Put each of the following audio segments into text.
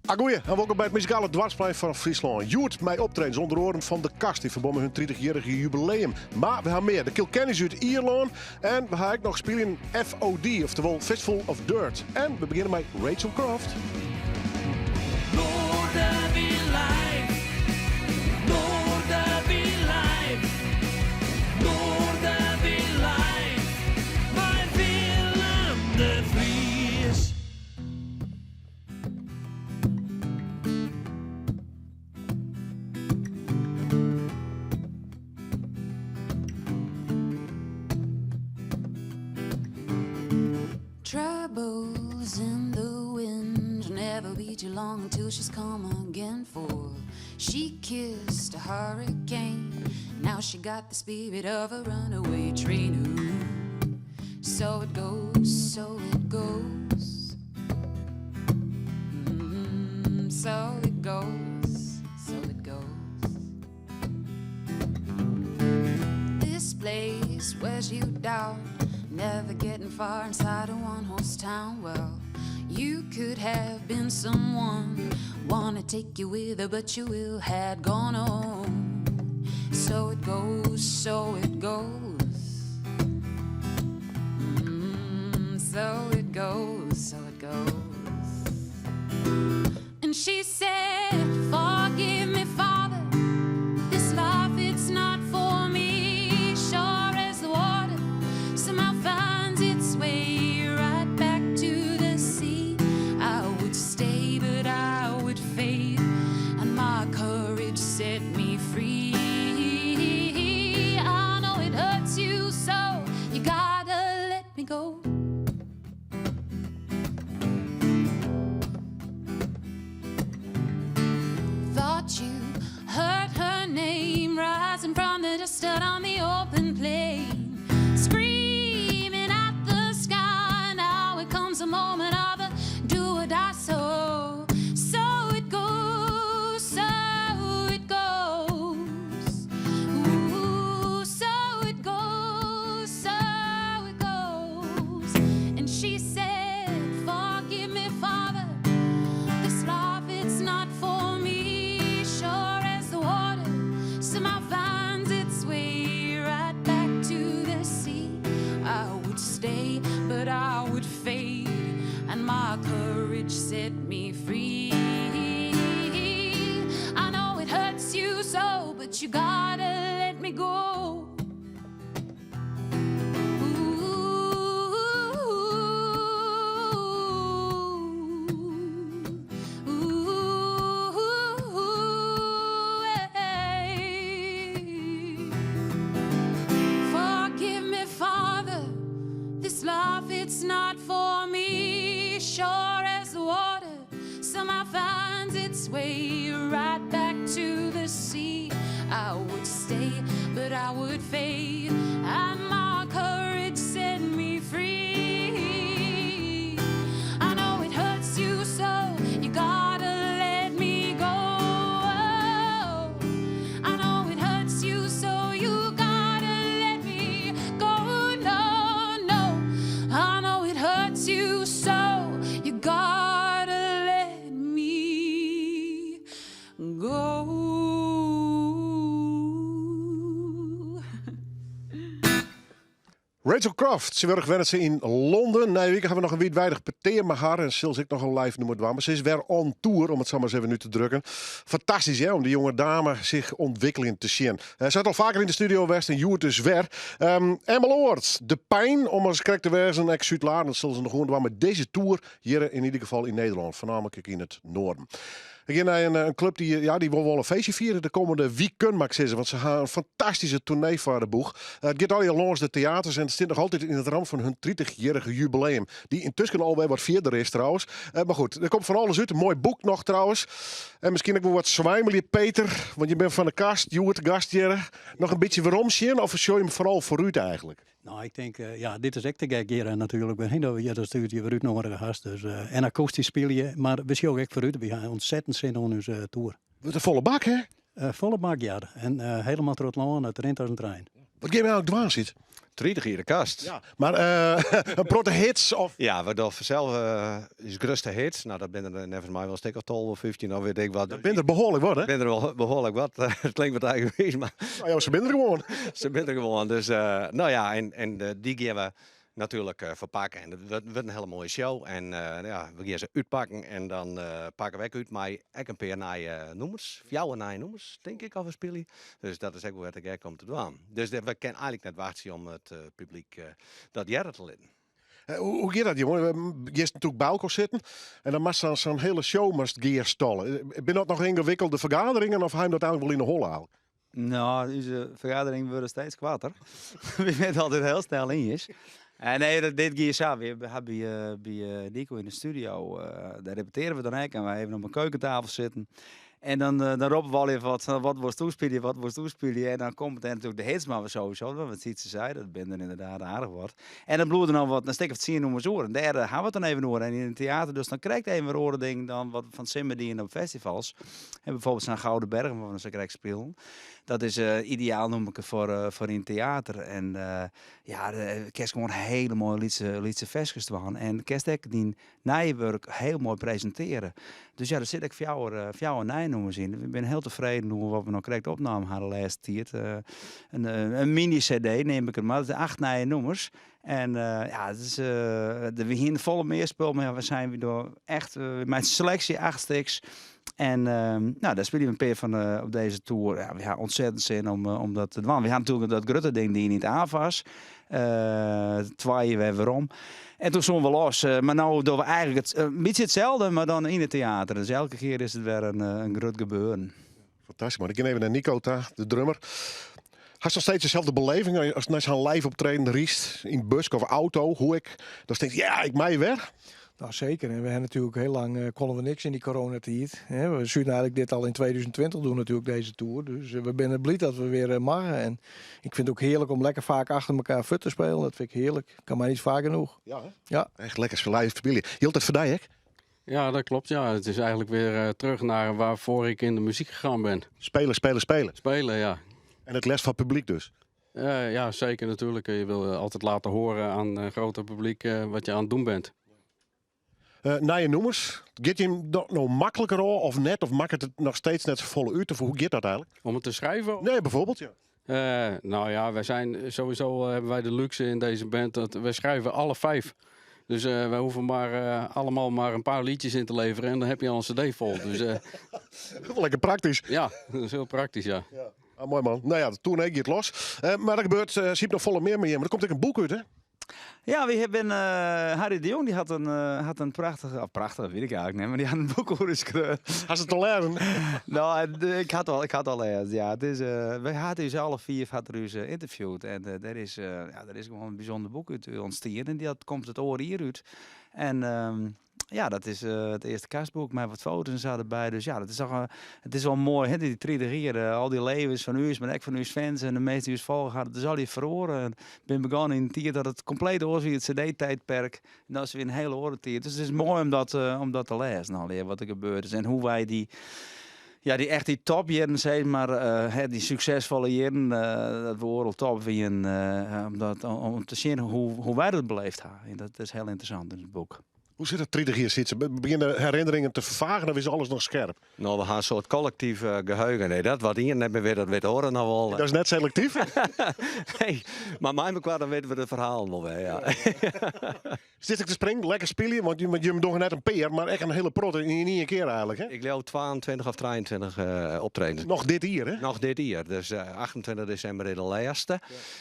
Agoeie en wolkom by it muzikale doarpsplein fan Fryslân. Hjoed mei optredens ûnder oaren fan De Kast yn ferbân mei hun tritichjierrige jubileum. Mar we ha mear, de Kilkennys út Ierlân en we ha ek noch spyljen FOD, oftewol Fistful of Dirt. En we begjinne mei Rachel Croft. Trouble's in the wind, never be too long until she's come again. For she kissed a hurricane, now she got the spirit of a runaway train. Ooh, so it goes, so it goes. Mm, so it goes, so it goes. This place wears you down, never getting far inside a one horse town. Well, you could have been someone, wanna take you with her, but you will had gone on. So it goes, so it goes. Mm, so it goes, so it goes. And she said, Forgive me, Father, this life it's not for me. Sure as the water somehow finds its way right back to the sea. I would stay, but I would fade, and my courage set me free. I know it hurts you so, you gotta let me go. Thought you heard her name rising from the dust out on the open plain, screaming at the sky. Now it comes a moment of a do or die. So, so it goes, so it goes. Ooh, so it goes, so it goes. And she said, Forgive me, Father, this life it's not for me. Sure as the water somehow finds its way right back to the sea. I would stay, but I would fade, and my courage set me free. I know it hurts you so, but you gotta let me go. Ooh, ooh, hey. Forgive me, Father, this life it's not for me. Sure as the water somehow finds its way right back to the sea. I would stay, but I would fade, and my courage set me free. I know it hurts you so, you gotta let me go. I know it hurts you so, you gotta let me go. No, no, I know it hurts you so, you gotta let me go. Rachel Croft, tsjintwurdich wennet se yn Londen. Nije wike ha we noch in wiidweidich petear mei har en sil se ek noch in live nûmer dwaan. Mar se is wer on tour, om it sa mar ris even út te drukken. Fantastysk hè, om dy jonge dame sich ûntwikkeljen te sjen. Eh, se hat al faker yn de studio west en hjoed dus wer. Um, Emmeloord, De Pein, om as krekt te wêzen, ek Súdlaren, dat sille se noch oan dwaan mei dizze tour hjir yn ieder gefal yn Nederlân, foarnaamlik ek yn it noarden. Ik gean nei in, eh, in klup dy, ja, dy wol wol in feestje fiere de kommende wiken, mag ik sizze. Want se ha in fantastyske toernee foar de boech. Eh, it giet allegear lâns de teaters en it stiet noch altyd yn it ramt fan hun 30-jierrige jubileum. Dy yntusken alwer wat fierder is trouwens. Eh, mar goed, der komt fan alles út. In moai boek noch trouwens. En miskien ek wol wat swimelje, Peter. Want je binne fan de Kast, hjoed gast hjir. Noch in bytsje werom sjen of sjoch je him foaral foarút eigentlik? Nou, ik tink, eh, ja, dit is ek te gek hjir natuerlik. We hiene hjir dat stuurt je wer útnoadige hast. Dus, eh, en akoestysk spylje, mar we sjogge ek foarút. We ha ontzettend sin oan ús eh, tour. Wurdt in folle bak, hè? Folle bak, ja. En helemaal troch it lân, it rint as in trein. Wat gean we eigentlik dwaan, Syt? 30 jier de kast. Ja, mar in protte hits of? Ja, we dogge fansels ús grutste hits. No, dat binne der neffens my wol in stik of 12 of 15 of wit ik wat. Dat binne der behoarlik wat, hè? Binne der wol behoarlik wat. It klinkt wat eigenwiis, mar... No ja, se binne der gewoan. Se binne der gewoan. Dus, no ja, en dy gean we natuerlik ferpakke. En dat wurdt in hiele moaie show. En ja, we gean se útpakken en dan pakke we ek út mei ek in pear nije nûmers. Fjouwer nije nûmers, tink ik, of we spylje. Dus dat is ek wol wer te gek om te dwaan. Dus we kinne eigentlik net wachtsje om it publyk dat hearre te litten. Hoe giet dat, jongen? Giest natuerlik by elkoar sitten en dan moatst sa'n hiele show moatst gearstalle. Binne dat noch yngewikkelde fergaderingen of ha jim dat eigentlik wol yn 'e holle eigentlik? No, ús fergaderingen wurde steeds koarter. We binne altyd hiel snel iens. En nee, dat, dit gie sa. We ha by Nico yn de studio, dêr repetearje we dan ek. En wy even op in keukentafel sitten. En dan roppe we al even wat, wat wolst spylje, wat wolst spylje. En dan komt het natuerlik de hits, mar we sowieso, wat Sytse sei, dat binne der ynderdaad aardich wat. En dan bliuwt der noch wat, in stik of tsien nûmers oer. En dêr ha we it dan even oer. En yn it teater dus dan krekt even wer oare dingen dan wat we fan 't simmer dienen op festivals. En bijvoorbeeld sa'n Gouden Bergen, wat we sa krekt spilen. Dat is ideaal nûmerke foar yn it teater. En ja, kinst gewoan hiele moaie lytse ferskes dwaan. En kinst ek dyn nije wurk hiel moai presintearje. Dus ja, der sit ek fjouwer nije nûmers yn. We binne hiel tefreden oer wat we no krekt opnaam ha de lêste tiid. In mini-CD neam ik it mar. Dat is acht nije nûmers. En ja, it is, we hiene folle mear spul, mar ja, we zijn door echt mei seleksje acht stiks. En no, dêr spylje we in pear fan op dizze tour. Ja, we ha ontzettend sin om dat te dwaan. We ha natuerlik dat grutte ding dien yn it AFAS. Twa jier wer werom. En toen soene we los. Mar no dogge we eigentlik it, in bytsje itselde, mar dan yn it teater. Dus elke kear is it wer in grut gebeuren. Fantastysk man. Ik gean even nei Nico ta, de drummer. Hast noch steeds deselde beleving as nei sa'n live optreden rydst yn buske of auto, hoe ek? Dan tinkst, ja, ik mei wer. Nou, zeker. En we hebben natuurlijk heel lang konden we niks in die coronatijd. Hè. We zouden eigenlijk dit al in 2020 doen natuurlijk, deze tour. Dus we zijn blij dat we weer mogen. En ik vind het ook heerlijk om lekker vaak achter elkaar voort te spelen. Dat vind ik heerlijk. Kan maar niet vaak genoeg. Ja, hè? Ja. Echt lekker live spelen. Jildt dat foar dy ek? Ja, dat klopt. Ja. Het is eigenlijk weer terug naar waarvoor ik in de muziek gegaan ben. Spelen, spelen, spelen. Spelen, ja. En it leafst foar publyk dus? Ja, zeker natuurlijk. Je wil altijd laten horen aan een groter publiek wat je aan het doen bent. Nije nûmers, giet jim dat no makliker ôf of net? Of makket it noch steeds net safolle út? Of hoe giet dat eigentlik? Om it te skriuwen? Nee, bijvoorbeeld, ja. Nou ja, wij zijn sowieso hebben wij de luxe in deze band dat wij schrijven alle vijf. Dus wij hoeven maar allemaal maar een paar liedjes in te leveren en dan heb je al een cd vol. Dus, Wel lekker praktysk. Ja, dat is heel praktisch, ja. Ja. Ah, moai man. No ja, de toernee giet los. Mar der gebeurt Syb noch folle mear mei jim. Der komt ek in boek út, hè? Ja, we hebben Harry de Jong, dy hat in prachtige, of prachtich, wit ik eigentlik net, mar dy hat in boek oer ús skreaun. Hast it al lêzen? No, ik ha it al, ik ha it al lêzen, ja. It is, wy hat ús alle fiif hat er ús ynterviewd en dêr is, ja, dêr is gewoan in bysûnder boek út ûntstien en dat komt it oare jier út. En ja, dat is it earste kastboek mei wat foto's en sa derby. Dus ja, dat is toch, it is wol moai, hè, dy 30 jier, al dy levens fan ús, mar ek fan ús fans en de minsken dy't ús folge ha, dat is allegear feroare. En bin begûn yn in tiid dat it kompleet oars wie, it cd-tijdperk. En dat is wer in hiele oare tiid. Dus it is moai om dat te lêzen allegear, wat der gebeurd is en hoe't wy dy, ja, dy echt dy topjierren, sis mar, hè, dy suksesfolle jierren, dat we oeral top wienen, om te sjen hoe't wy dat beleefd ha. En dat is hiel ynteressant yn it boek. Hoe sit it 30 jier, Sytse? Begjinne de herinneringen te ferfagen of is alles noch skerp? No, we ha in soart kollektyf geheugen. Nee, dat wat ien net mear wit, dat wit de oare noch wol. Dat is net selektyf. Nee, mar mei mekoar dan witte we de ferhalen wol wer, ja. Sit ik te springen, lekker spylje, want jim dogge net in pear, mar ek in hiele protte yn ien kear eigentlik, hè? Ik leau 22 of 23 optredens. Noch dit jier, hè? Noch dit jier. Dus 28 desimber is de lêste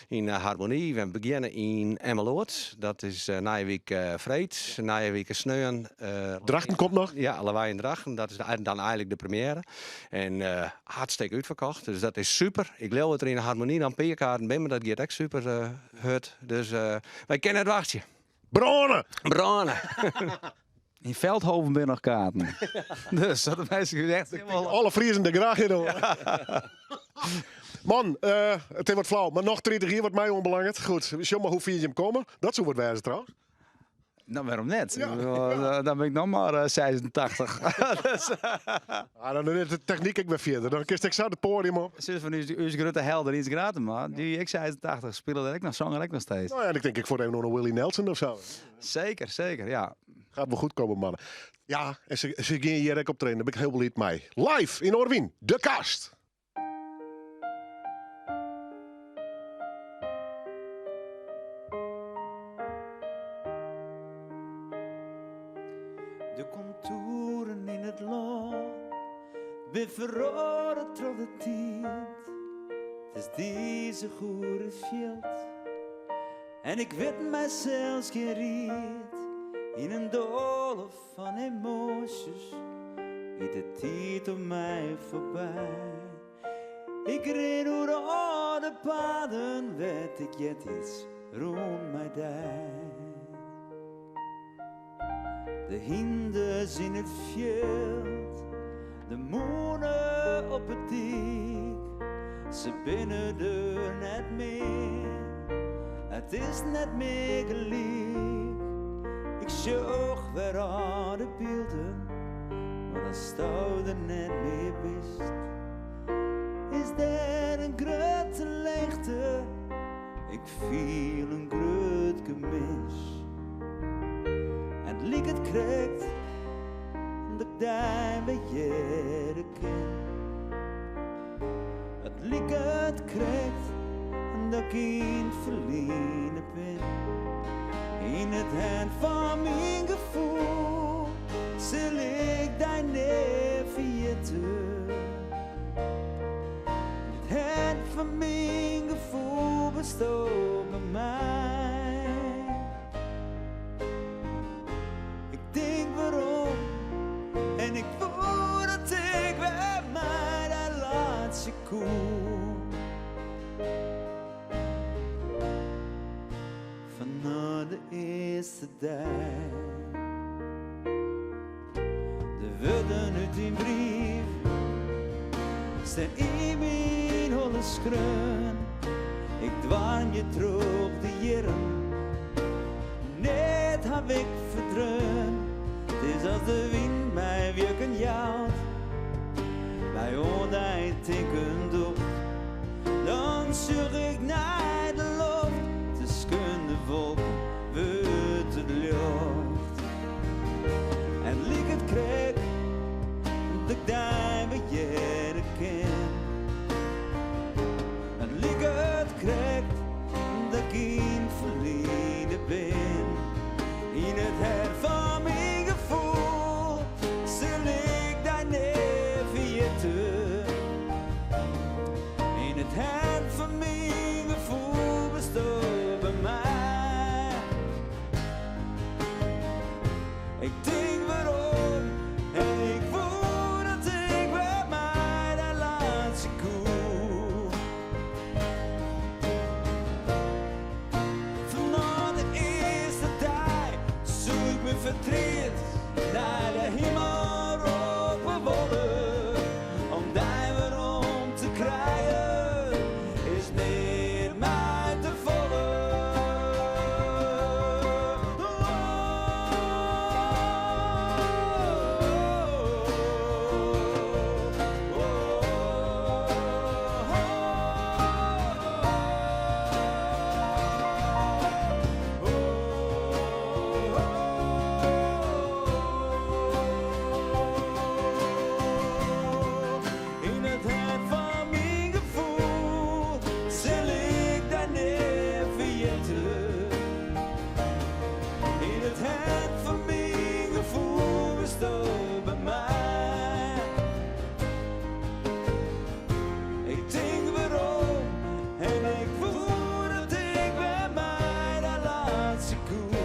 yn Harmonie. We begjinne yn Emmeloord. Dat is nije wike freed, nije wike sneon. Drachten komt noch? Ja, Lawei yn Drachten. Dat is dan eigentlik de première. En hartstikke útferkocht, dus dat is super. Ik leau dat der yn de Harmonie dan in pear kaarten binne, mar dat giet ek super hurd. Dus wy kinne net wachtsje. Brâne! Brâne! Yn Veldhoven binne noch kaarten. Dus dat de minsken echt helemaal... Alle Friezen der graach hinne. Man, it is wat flau, mar noch 30 jier wat my oanbelanget. Goed, sjoch mar hoe fier jim komme. Dat soe wat wêze trouwens. Nou, waarom net? Ja. Ik bedoel, Dan ben ik nog maar 86. Dus, Ah, dan is de techniek ik weer verder. Dan kist ik zo het podium op. Zus van u is grote helder iets gratis, maar die ik 86 speelde ik nog, zong ik nog steeds. Nou ja, en ik denk ik voor even nog een Willie Nelson of zo. Zeker, zeker, ja. Gaat wel goed komen, mannen. Ja, en ze gingen hier ook optreden. Daar ben ik heel blij mee. Live in Orwin, De Kast. De contouren in het land ben verrode door de tijd. Het is deze goede veld. En ik weet mijzelf geen riet. In een doolhof van emoties gaat de tijd om mij voorbij. Ik ren door de paden, weet ik jet iets rond mij daar. De hinders in het veld, de moenen op het dik. Ze binnen er net meer, het is net meer gelijk. Ik zocht weer aan de beelden, maar dat stond er net meer wist. Is er een grote leegte? Ik viel een groot gemis. En het liek het krekt dat ik daar bij jere ken. Het liek het krekt dat ik in het verleden ben. In het hand van mijn gevoel zal ik daar niet vergeten. Het hand van mijn gevoel bestaat bij mij. Ik denk waarom en ik voel dat ik bij mij dat laatste koe. Van na de eerste dag. De woorden uit die brief zijn in mijn holle skreun. Ik dwaan je terug de jaren. Net heb ik verdreun. Het is als de wind mij wjukken jouwt. Bij ondijd tikken docht. Dan zoek ik naar de lucht. Tussen de wolken wordt het lucht. En liek het krek dat ik daar bij je ken. En liek het krek dat ik in het verleden ben. In het hert van mijn gevoel zal ik daar niet vergeten. In het hert van mijn gevoel bestaat bij mij. Ik denk waarom en ik voel dat ik bij mij de laatste koe. Vanaf de eerste dag zoek ik mijn verdriet naar de hemel roepen worden. Om daar waarom te krijgen is niet mij te volgen. In het hart van mijn gevoel zal ik daar niet vergeten. In het hart van mijn gevoel bestaat bij mij. Ik denk waarom en ik voel dat ik bij mij de laatste koe.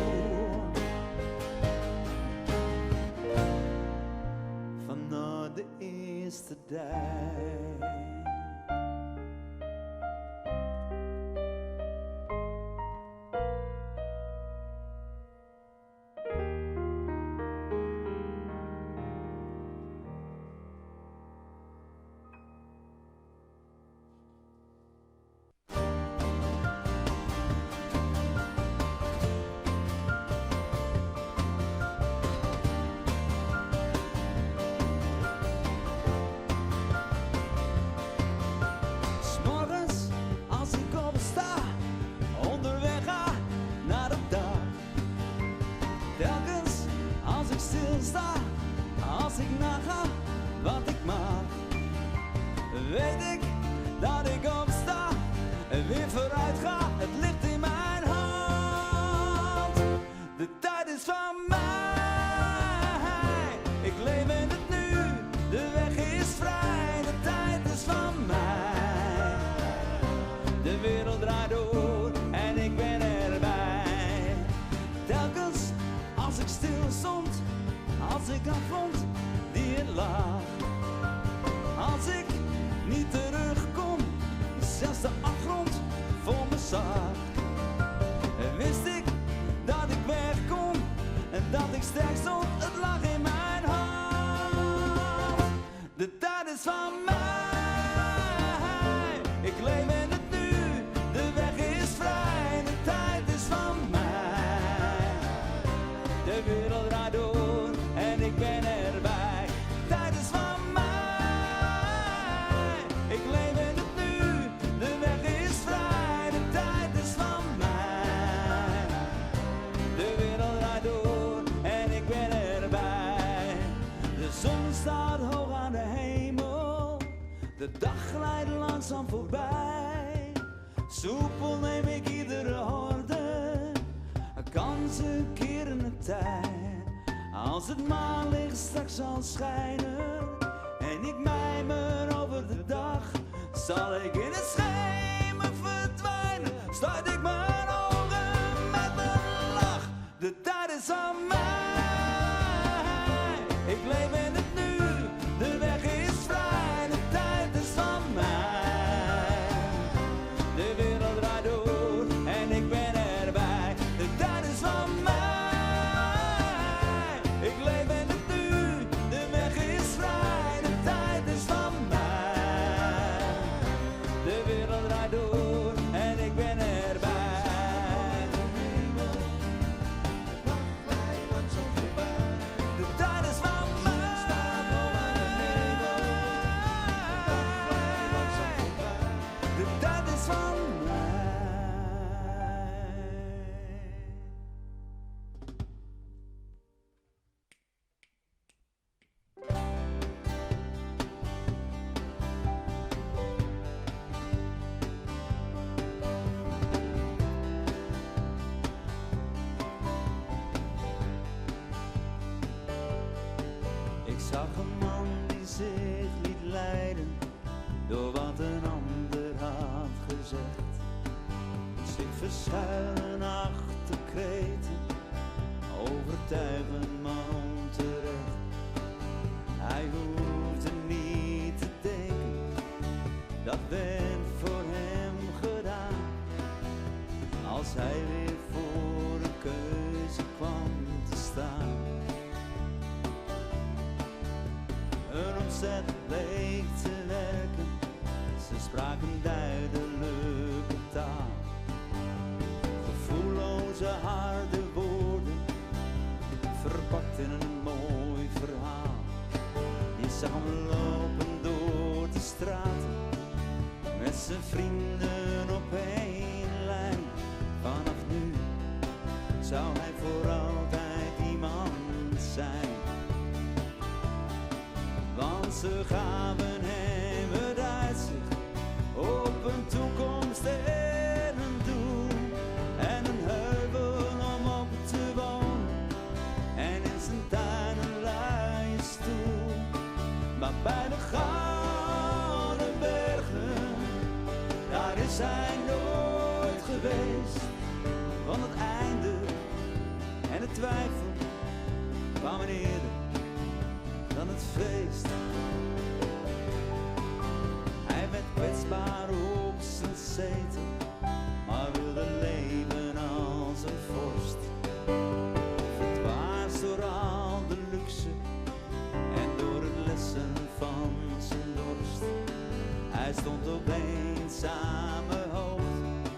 Van na de eerste dag. De weg is vrij, de tijd is van mij. De wereld draait door en ik ben erbij. Telkens als ik stil stond, als ik afvond die het lag. Als ik niet terugkom, zelfs de afgrond voor me zag. Wist ik dat ik weg kon en dat ik sterk stond, het lag in mijn hart. De tijd is van mij, ik leef in het nu. De weg is vrij, de tijd is van mij. De wereld draait door en ik ben erbij. De tijd is van mij, ik leef in het nu. De weg is vrij, de tijd is van mij. De wereld draait door en ik ben erbij. De zon staat hoog aan de hemel. De dag glijdt langzaam voorbij. Soepel neem ik iedere horde. Kansen keren de tijd. Als het maanlicht straks zal schijnen en ik mijmer over de dag, zal ik in het schemer verdwijnen. Sluit ik mijn ogen met een lach. De tijd is aan mij. Ik leef in het nu. De weg is vrij. De tijd is van mij. De wereld draait door en ik ben erbij. De tijd is van mij. Ik leef in het nu. De weg is vrij. De tijd is van mij. De wereld draait door en ik ben erbij. De tijd is van mij. De tijd is van mij. Ik zag een man die zich liet leiden door wat een ander had gezegd. Zich verschuilen achter kreten, overtuigen maar onterecht. Hij hoefde niet te denken, dat werd voor hem gedaan. Als hij weer voor een keuze kwam te staan. Hun omzet bleek te werken, ze spraken duidelijke taal. Gevoelloze harde woorden, verpakt in een mooi verhaal. Je zag hem lopen door de straten, met zijn vrienden op één lijn. Vanaf nu zou hij voor altijd iemand zijn. Want ze gaven hem het uitzicht op een toekomst en een doel. En een heuvel om op te wonen en in zijn tuin een luie stoel. Maar bij de Gouden Bergen, daar is hij nooit geweest. Want het einde en de twijfel kwamen eerder dan het feest. Hij werd kwetsbaar op zijn zetel, maar wilde leven als een vorst. Verdwaasd door al de luxe en door het lessen van zijn dorst. Hij stond op eenzame hoogte,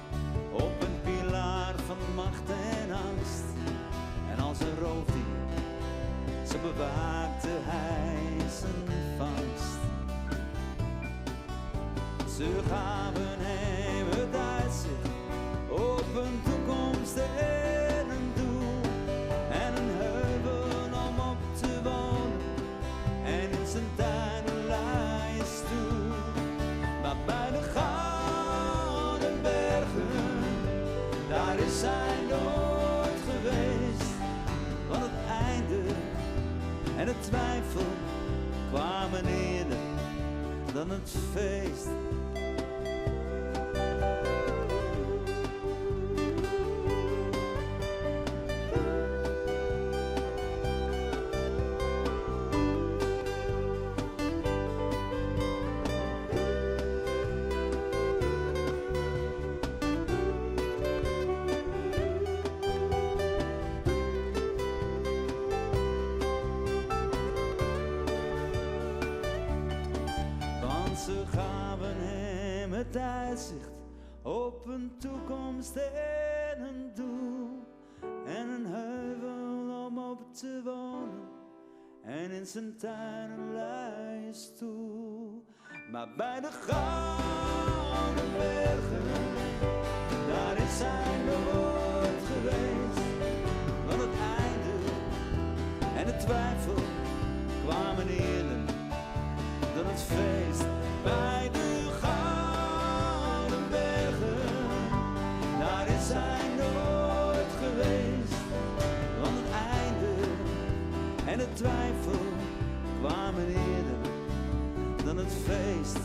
op een pilaar van macht en angst. En als een roofdier, zo bewaakte hij zijn vangst. Ze gaven hem het uitzicht op een toekomst en een doel. En een heuvel om op te wonen en in zijn tuin een luie stoel. Maar bij de Gouden Bergen, daar is hij nooit geweest. Want het einde en de twijfel kwamen dan het feest. Want ze gaven hem het uitzicht op een toekomst en een doel. En een heuvel om op te wonen. En in zijn tuin een luie stoel. Maar bij de Gouden Bergen, daar is hij nooit geweest. Want het einde en de twijfel kwamen eerder dan het feest. Bij de Gouden Bergen, daar is hij nooit geweest. Want het einde en de twijfel kwamen eerder dan het feest.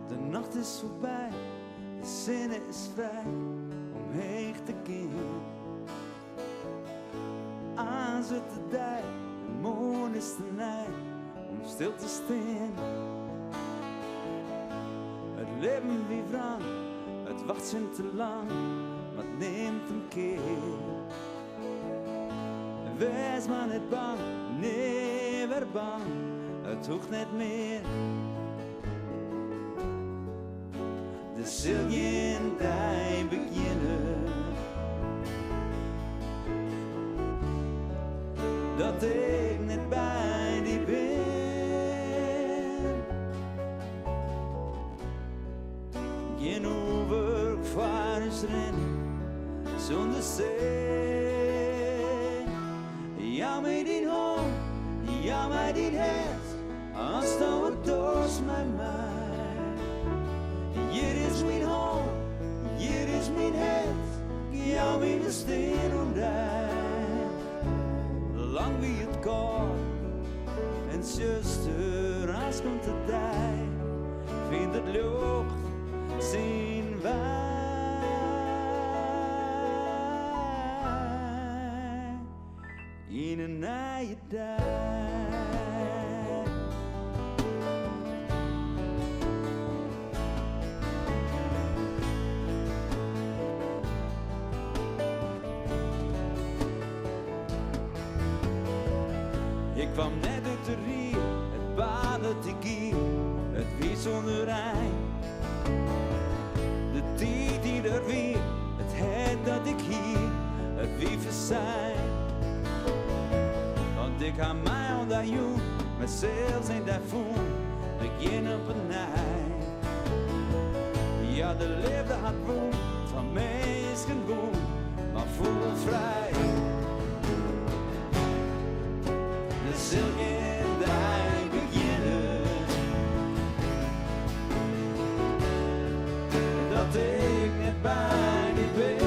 De nacht is voorbij, de zin is vrij om heeg te keren. Aan zit de dij, de moon is te nij om stil te staan. Het leven wie wrang, het wacht zin te lang, maar het neemt een keer. Wees maar niet bang, nee, weer bang, het hoeft niet meer. De zil geen dij beginnen. Dat ik net bij die ben. Geen hoever is rennen zonder zee. Ja, mij die hond, ja, mij die het, als dat het doos mijn mij. Hier is mijn hond, hier is mijn het, jou mijn steen om daar. Lang wie het kan, en zuster, als komt de dij, vindt het lucht zien wij. In een nije dij. Ik kwam net uit de rie, het baan dat ik hier, het wie zonder eind. De tijd die er wie, het het dat ik hier, het wie verzijn. Want ik ga mij al dat joen, met zelfs in dat voen, begin op een nij. Ja, de liefde had woon, van mensen woon, maar voel vrij. De zil geen dij beginnen. Dat ik net bij die ben.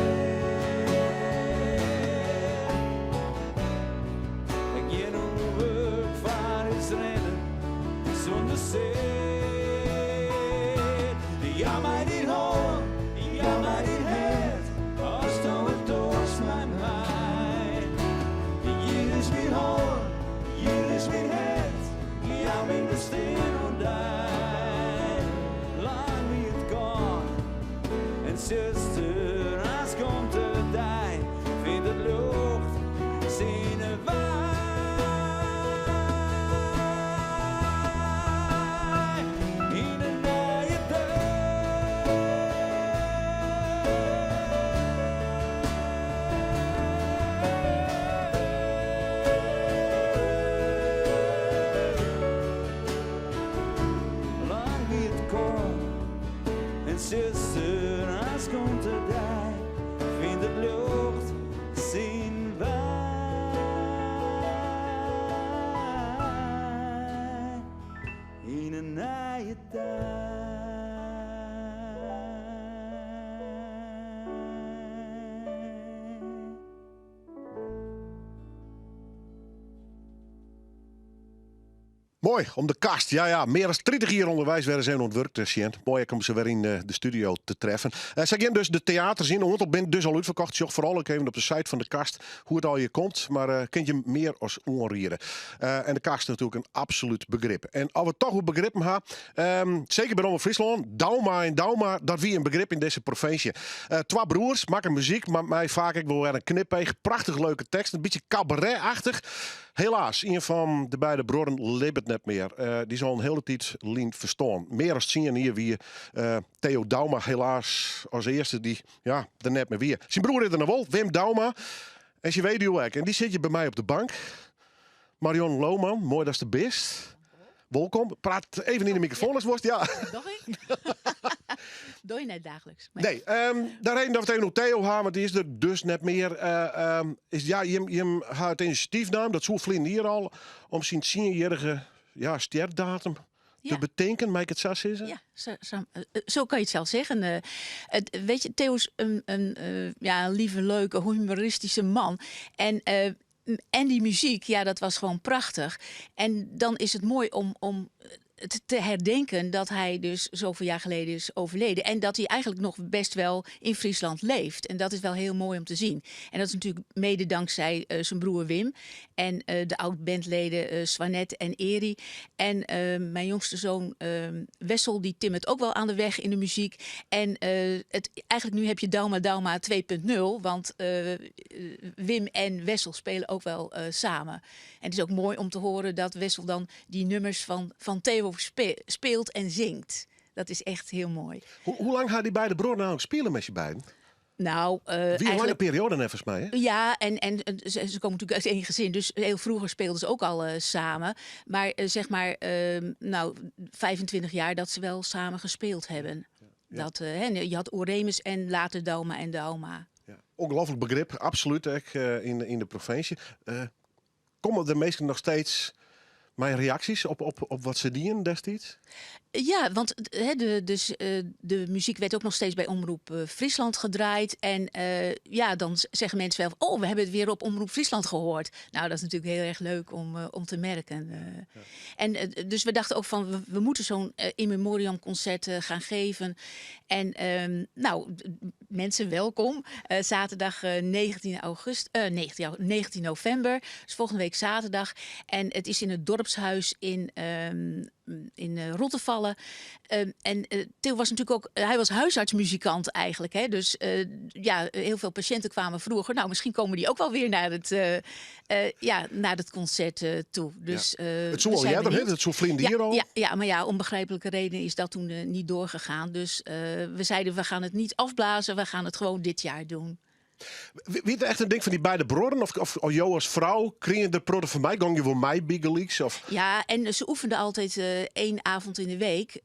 Moai, om De Kast. Ja, ja, mear as 30 jier ûnderweis wer ris even oan it wurk te sjen. Moai ek om se wer yn eh, de studio te treffen. Uh, sy gean dus de teaters yn. In oantal binne dus al útferkocht. Sjoch foaral ek even op de site fan De Kast hoe it allegear komt. Mar uh, kin je mear as oanriede. Uh, en De Kast is natuerlik in absolút begrip. En as we it toch oer begrippen ha, um, seker by Omrop Fryslân, Douma en Douma, dat wie in begrip yn dizze provinsje. Uh, twa broers makken muzyk, mar mei faak ek wol wer in knipeach. Prachtich leuke tekst, in bytsje kabaret-achtich. Helaas, ien fan de beide bruorren libbet net mear. Uh, dy is al in hiele tiid lyn ferstoarn. Mear as tsien jier wie uh, Theo Douma helaas as earste dy't ja, der net mear wie. Syn broer is der noch wol, Wim Douma. En syn weduwe ek. En dy sit hjir by my op de bank. Marion Lohman, moai datst der bist. Wolkom. Praat even yn de mikrofoan as wolst. Ja. Doch ik? Doch je net daagliks. Nee, um, de reden dat we it even oer Theo ha, want dy is der dus net mear, uh, um, is ja, jim, jim ha it inisjatyf naam, dat soe ferline jier al, om syn tsienjierrige ja, stjerdatum te betinken, mei ik it sa sizze? Ja, zo, zo, eh, zo kan je het zelf zeggen. Eh, het, weet je, Theo is een, ja, een lieve, leuke, humoristische man. En en die muziek, ja, dat was gewoon prachtig. En dan is het mooi om te herdenken dat hij dus zoveel jaar geleden is overleden. En dat hij eigenlijk nog best wel in Friesland leeft. En dat is wel heel mooi om te zien. En dat is natuurlijk mede dankzij zijn broer Wim. En de oud-bandleden Swanet en Eri. En mijn jongste zoon Wessel, die timmert ook wel aan de weg in de muziek. En eigenlijk nu heb je Douma Douma 2.0. Want Wim en Wessel spelen ook wel samen. En het is ook mooi om te horen dat Wessel dan die nummers van Theo speelt en zingt. Dat is echt heel mooi. Hoe lang ha dy beide bruorren nou spile mei syn beiden? Nou, Wie een lange eigenlijk periode neffens my, hè? Ja, en ze komen natuurlijk uit één gezin. Dus heel vroeger speelden ze ook al samen. Maar zeg maar, nou, 25 jaar dat ze wel samen gespeeld hebben. Dat, hè, je had Oremus en later Douma en Douma. Ja. Ongelooflijk begrip, absoluut ek, yn de provinsje. Komme der minsken noch steeds mei reaksjes op wat se dienen destiids? Ja, want hè, dus, de muziek werd ook nog steeds bij Omroep Friesland gedraaid. En ja, dan zeggen mensen wel, oh, we hebben het weer op Omroep Friesland gehoord. Nou, dat is natuurlijk heel erg leuk om te merken. En dus we dachten ook van, we moeten zo'n in memoriam concert gaan geven. En nou, mensen welkom. Zaterdag 19 augustus, 19, 19 november, dus volgende week zaterdag. En het is in het dorpshuis in Rottevalle. En Theo was natuurlijk ook, hij was huisartsmuzikant eigenlijk. Hè? Dus ja, heel veel patiënten kwamen vroeger. Nou, misschien komen die ook wel weer ja, naar het concert toe. Dus, Het soe we al zijn earder, hè? benieuwd. Het soe ferline Ja, jier al. ja, maar ja, om begrijpelijke reden is dat toen niet doorgegaan. Dus we zeiden, we gaan het niet afblazen, we gaan het gewoon dit jaar doen. Wie het echt een ding fan dy beide bruorren? Of jo as frou, krige je der protte fan mei? Gong je wol mei bygelyks? Of? Ja, en ze oefenden altijd één avond in de week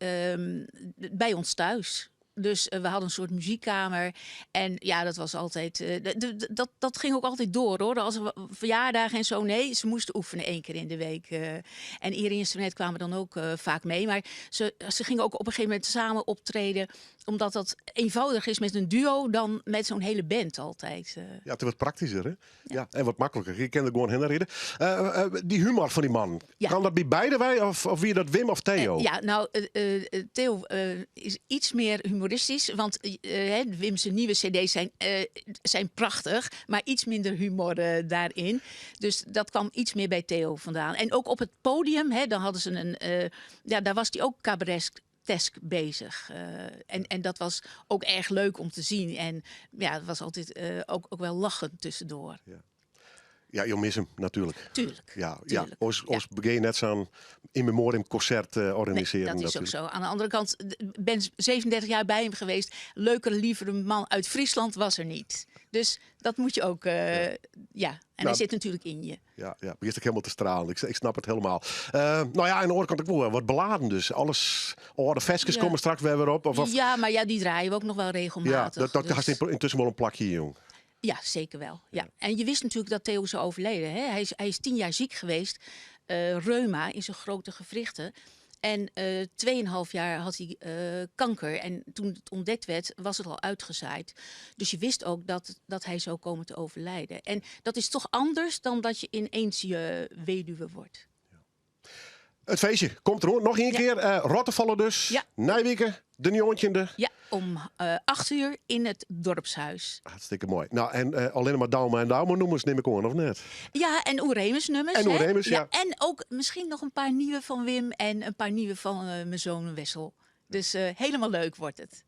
bij ons thuis. Dus we hadden een soort muziekkamer. En ja, dat was altijd. Dat ging ook altijd door hoor. Als er verjaardagen en zo. Nee, ze moesten oefenen één keer in de week. En Irie en Swanet kwamen dan ook vaak mee. Maar ze gingen ook op een gegeven moment samen optreden. Omdat dat eenvoudiger is met een duo dan met zo'n hele band altijd. Ja, het is wat praktysker, hè? Ja. En wat makliker. Je kin der gewoan hinne ride. Dy humor fan dy man, kaam dat by beide wei? Of wie dat Wim of Theo? Ja, nou, Theo is iets meer humoristisch. Want hè, Wim zijn nieuwe cd's zijn prachtig, maar iets minder humor daarin. Dus dat kwam iets meer bij Theo vandaan. En ook op het podium, hè, dan hadden ze een, ja, daar was hij ook cabaret bezig. En dat was ook erg leuk om te zien. En ja, het was altijd ook wel lachen tussendoor. Ja. Ja, je mist hem natuurlijk. Tuurlijk. Ja, Ons begin net zo'n in memoriam concert organiseren. Nee, dat is ook natuurlijk. zo. Aan de andere kant, ik ben 37 jaar bij hem geweest. Leuker, lievere man uit Friesland was er niet. Dus dat moet je ook, ja. En hij zit natuurlijk in je. Ja, begint ook helemaal te stralen. Ik snap het helemaal. Nou ja, aan de andere kant ook wel wat beladen dus. Alles, oh, de ferskes komme straks wer op. Of Ja, maar ja, die draaien we ook nog wel Ja, regelmatig. dat dus hast yntusken wol in plakje, jong. Ja, zeker wel. Ja. En je wist natuurlijk dat Theo zou overleden. Hè? Hij is 10 jaar ziek geweest. Reuma in zijn grote gewrichten. En 2,5 jaar had hij kanker. En toen het ontdekt werd, was het al uitgezaaid. Dus je wist ook dat hij zou komen te overlijden. En dat is toch anders dan dat je ineens je weduwe wordt. Ja. It feestje komt deroan. Noch ien Ja. kear. eh Rottefalle dus. Ja. Nije wike, de 19e. Ja, om 8 uur in het dorpshuis. Hartstikke moai. Nou, en allinne mar Douma en Douma nûmers nim ik oan, of net? Ja, en Oeremus nummers. En hè? Oeremus, ja. En ook misschien nog een paar nieuwe van Wim en een paar nieuwe van mijn zoon Wessel. Dus helemaal leuk wordt het.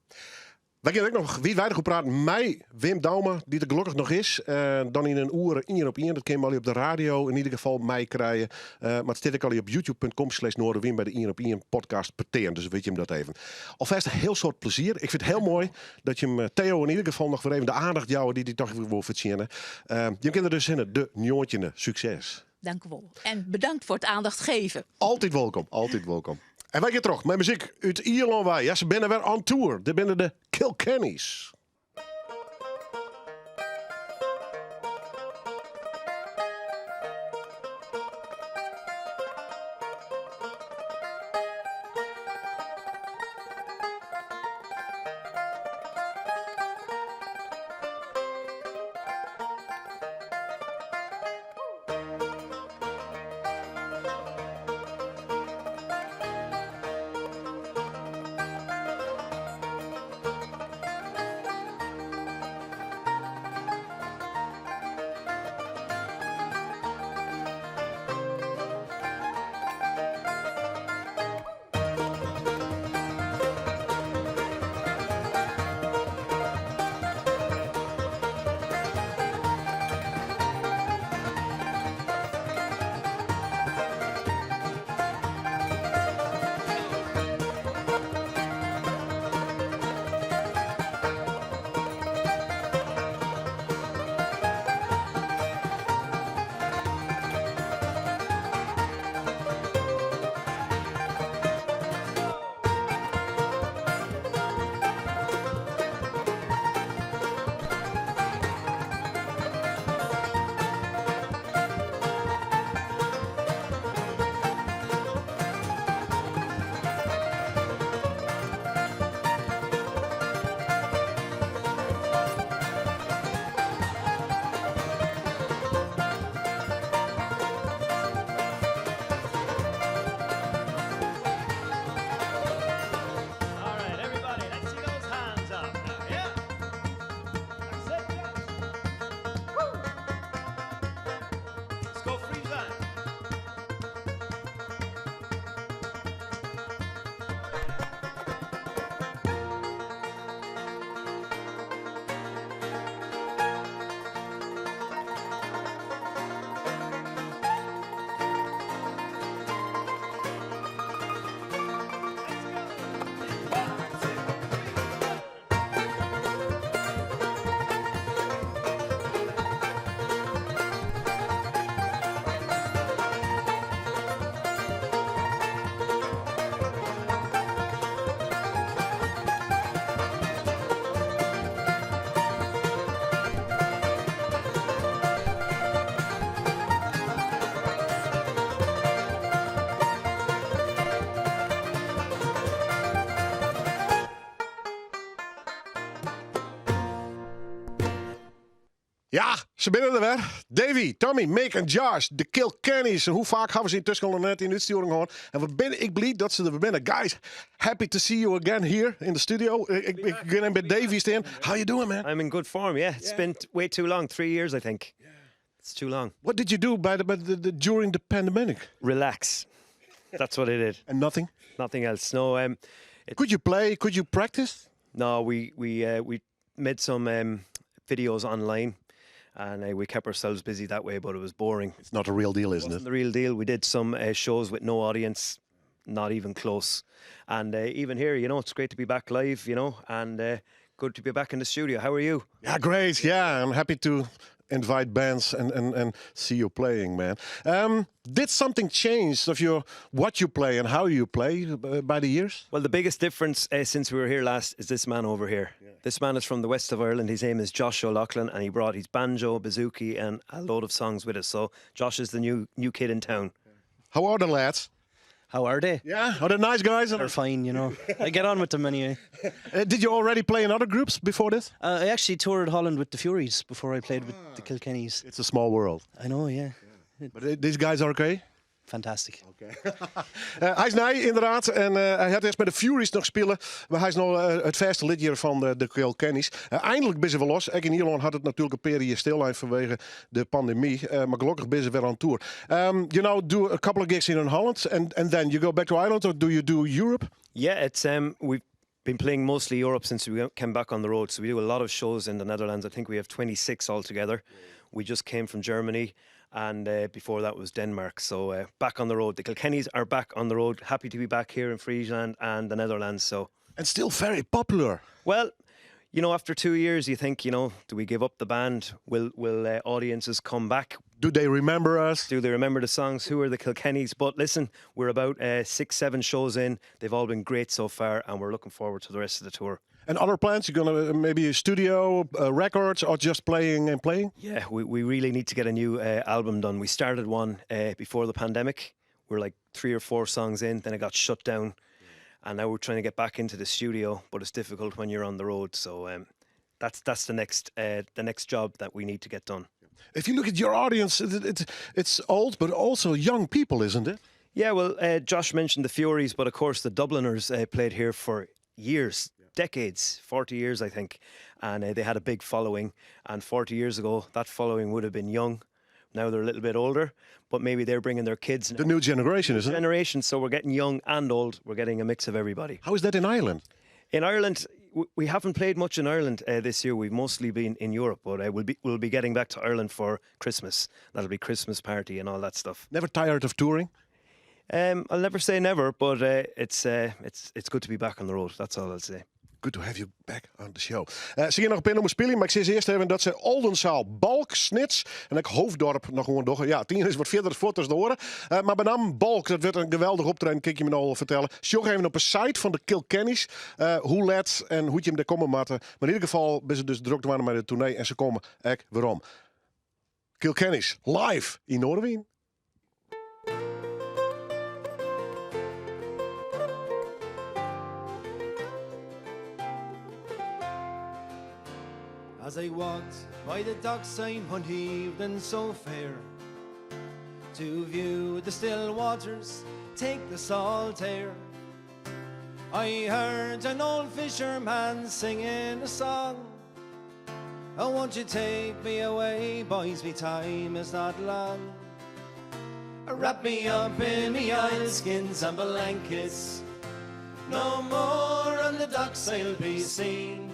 Wy gean ek noch wiidweidich oer praten mei Wim Douma, dy't der gelokkich noch is. Dan yn in oere ien op ien. Dat kinne jo op de radio yn ieder gefal meikrije. Mar it stiet ek al op youtube.com/noardewyn by de ien op ien podcast petear. Dus witte jim dat even. Alfêst in hiel soad plezier. Ik fyn it hiel moai dat jim Theo yn ieder gefal noch wer even de oandacht jouwe dy't hy toch wol fertsjinne. Jim kinne der dus hinne, de 19e. Sukses. Dank u wel. En bedankt voor het aandacht geven. Altyd wolkom, altyd wolkom. En wy gean troch mei muzyk út Ierlân wei. Ja, se binne wer on tour. Dit binne de Kilkennys. All right, everybody, let's see those hands up now. Yeah. That's it. Yeah. Woo. Let's go Friesland. Let's go. One, two, three, go. Ja, se binne der wer. Davy, Tommy, Mick en Josh, de Kilkennys. En hoe faak hawwe se yntusken al net yn útstjoering hân. En wat bin ik bliid dat se der wer binne. Guys, happy to see you again here in the studio. Ik gean even by Davy stean. How you doing, man? I'm in good form, yeah. It's been way too long, 3 years, I think. It's too long. What did you do by the, during the pandemic? Relax. That's what I did. And nothing? Nothing else. No, Could you play? Could you practice? No, we made some videos online, and we kept ourselves busy that way. But it was boring. It's not a real deal, isn't Wasn't it? the real deal. We did some shows with no audience, not even close. And even here, it's great to be back live, and good to be back in the studio. How are you? Yeah, great. Yeah, I'm happy to invite bands and see you playing, man. Did something change of your what you play and how you play by the years? Well, the biggest difference since we were here last is this man over here. This man is from the west of Ireland. His name is Josh O'Loughlin, and he brought his banjo, bouzouki, and a load of songs with us. So Josh is the new kid in town. How are the lads? How are they? Yeah, are they nice guys? They're fine. I get on with them anyway. Did you already play in other groups before this? I actually toured Holland with the Furies before I played with the Kilkennys. It's a small world. I know, yeah. But these guys are okay? Fantastic. Hy is nij, ynderdaad. En hy hat earst by de Furies noch spile. Mar hy is no it fêste lid hjir fan de Kilkennys. Einlik binne se wer los. Ek yn Ierlân hat it natuerlik in pear jier stillein fanwege de pandemy. Mar gelokkich binne se wer on tour. You now do a couple of gigs in Holland and then you go back to Ireland or do you do Europe? Yeah, we've been playing mostly Europe since we came back on the road. So we do a lot of shows in the Netherlands. I think we have 26 altogether. We just came from Germany and before that was Denmark. So back on the road. The Kilkennys are back on the road. Happy to be back here in Friesland and the Netherlands. So And still very popular. Well, after 2 years, you think, do we give up the band? Will audiences come back? Do they remember us? Do they remember the songs? Who are the Kilkennys? But listen, we're about six, seven shows in. They've all been great so far, and we're looking forward to the rest of the tour. And other plans? You're gonna maybe a studio, records, or just playing and playing? Yeah, we really need to get a new album done. We started one before the pandemic. We're like three or four songs in, then it got shut down. And now we're trying to get back into the studio, but it's difficult when you're on the road. So that's the next job that we need to get done. If you look at your audience, it's old, but also young people, isn't it? Yeah, well, Josh mentioned the Furies, but of course the Dubliners played here for years, decades, 40 years, I think, and they had a big following. And 40 years ago, that following would have been young. Now they're a little bit older, but maybe they're bringing their kids. The new generation, isn't it? Generation, so we're getting young and old. We're getting a mix of everybody. How is that in Ireland? In Ireland, we haven't played much in Ireland this year. We've mostly been in Europe, but we'll be getting back to Ireland for Christmas. That'll be Christmas party and all that stuff. Never tired of touring? I'll never say never, but it's good to be back on the road. That's all I'll say. Good to have you back on the show. Se geane noch in pear nûmers spylje, mar ik sis earst even dat se Oldenzaal, Balk, Snits en ek Hoofddorp noch gewoan dogge. Ja, it iene is wat fierder fuort as de oare. Mar benammen Balk, dat wurdt in geweldich optreden, kin ik je no al fertelle. Sjoch even op de site fan de Kilkennys hoe let en hoe't jim dêr komme moatte. Mar yn ieder gefal binne se dus drok dwaande mei de toernee en se komme ek werom. Kilkennys, live yn Noardewyn. As I walked by the dockside one evening so fair to view the still waters take the salt air, I heard an old fisherman singing a song. Oh, won't you take me away, boys, me time is not long. Wrap me up in me oilskins and blankets, no more on the docks I'll be seen.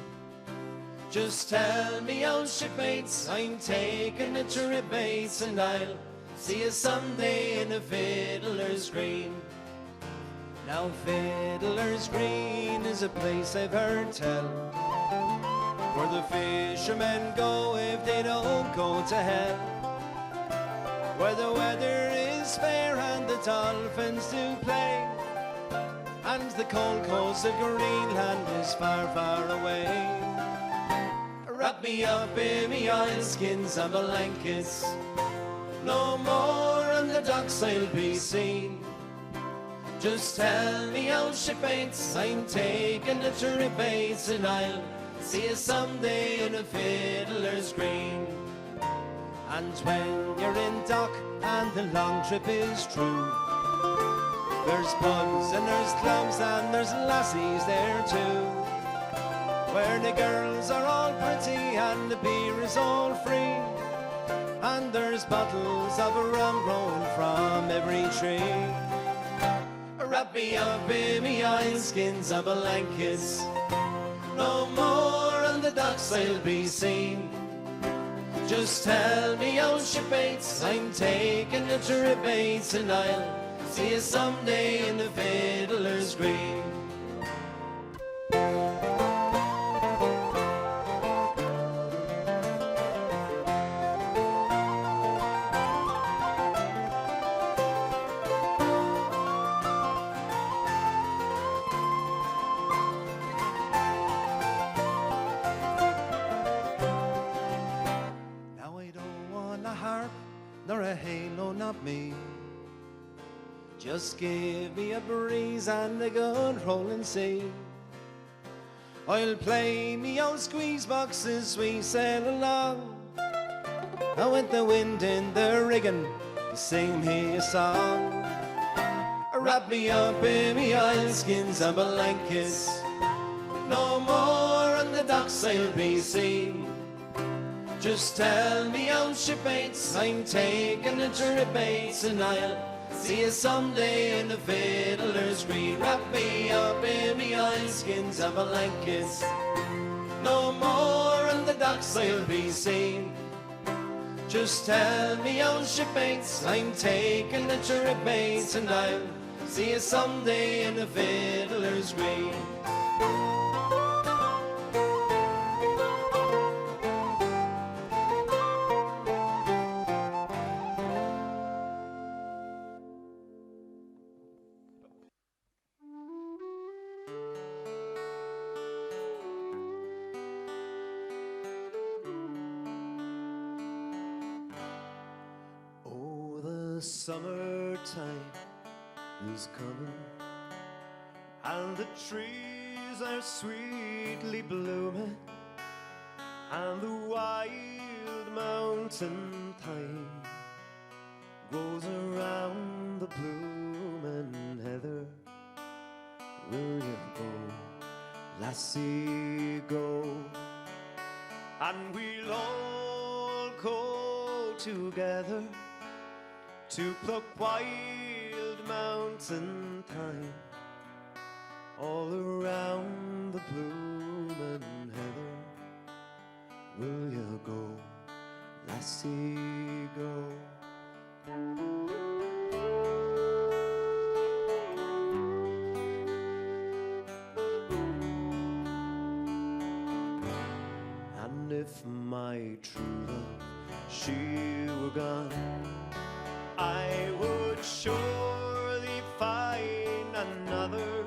Just tell me old shipmates I'm taking a trip, mates, and I'll see you someday in the Fiddler's Green. Now Fiddler's Green is a place I've heard tell, where the fishermen go if they don't go to hell, where the weather is fair and the dolphins do play, and the cold coast of Greenland is far, far away. Wrap me up in me oilskins and blankets, no more on the docks I'll be seen. Just tell me old shipmates I'm taking a trip, mates, and I'll see you someday in a Fiddler's Green. And when you're in dock and the long trip is through, there's pubs and there's clubs and there's lassies there too, where the girls are all pretty and the beer is all free, and there's bottles of rum growing from every tree. Wrap me up in me oilskins and blankets, no more on the docks I'll be seen. Just tell me old shipmates I'm taking a trip, mates, and I'll see you someday in the Fiddler's Green. Now I don't want a harp nor a halo, not me. Just give me a breeze and a good rolling sea. I'll play me old squeeze box as we sail along, and with the wind in the rigging, sing me a song. Wrap me up in me oilskins and blankets, no more on the docks I'll be seen. Just tell me old shipmates I'm taking a trip, mates, and I'll see you someday in the Fiddler's Green. Wrap me up in me oilskins and blankets, no more on the docks I'll be seen. Just tell me old shipmates I'm taking a trip, mates, and I'll see you someday in the Fiddler's Green. Oh, the summertime is coming, and the trees are sweetly blooming, and the wild mountain thyme grows around the blooming heather. Will you go, lassie, go? And we'll all go together to pluck wild mountain thyme all around the blooming heather. Will you go, lassie, go? And if my true love she were gone, I would surely find another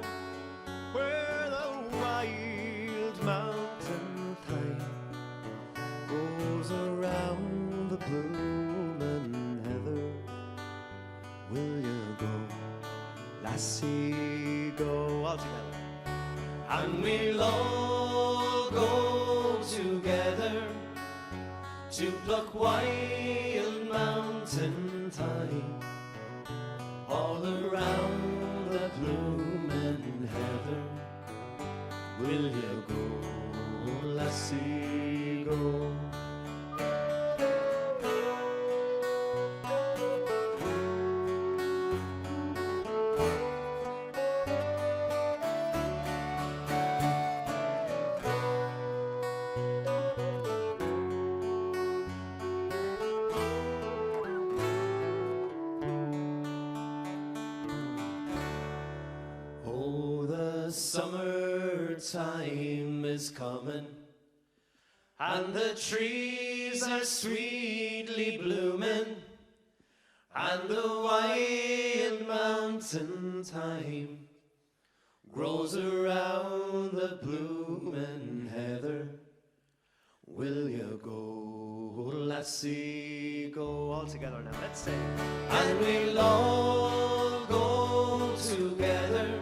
where the wild mountain thyme grows around the blooming heather. Will you go, lassie, go? All together. And we'll all go together to pluck wild mountain thyme all around the blooming heather. Will you go, lassie, go? Oh, the summertime is coming, and the trees are sweetly blooming, and the wild mountain thyme grows around the blooming heather. Will you go, lassie, go? All together now, let's say. And we'll all go together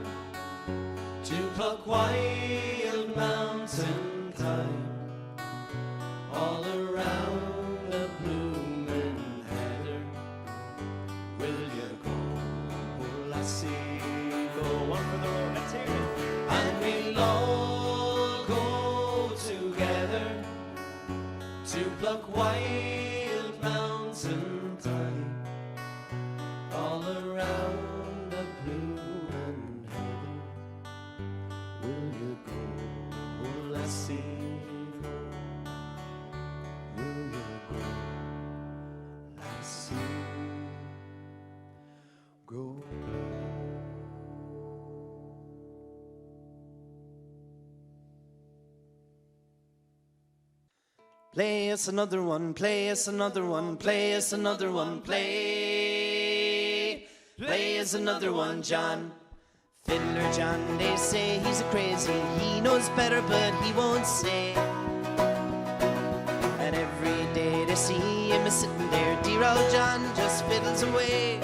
to pluck wild mountain thyme all around the blooming heather. Will you go, lassie, go? One for the road, let's hear it. And we'll all go together to pluck wild mountain thyme all around the blooming heather. Will you go, lassie, go? Will you go, lassie, go? Play us another one, play us another one, play us another one, play. Play us another one, John. Fiddler John, they say he's a crazy. He knows better, but he won't say. And every day they see him a sitting there, dear old John just fiddles away.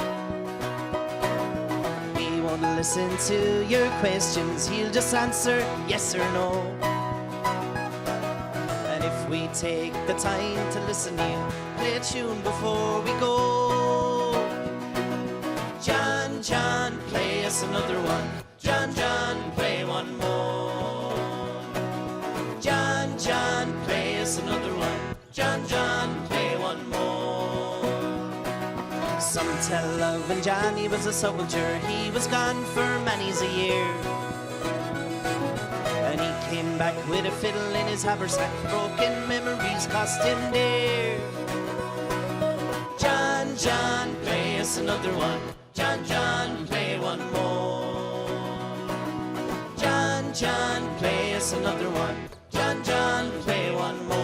He won't listen to your questions, he'll just answer yes or no. And if we take the time to listen, he'll play a tune before we go. John, John, play us another one. John, John, play one more. John, John, play us another one. John, John, play one more. Some tell of when Johnny was a soldier, he was gone for many's a year. And he came back with a fiddle in his haversack, broken memories cost him dear. John, John, play us another one. John, John, play one more. John, John, play us another one. John, John, play one more.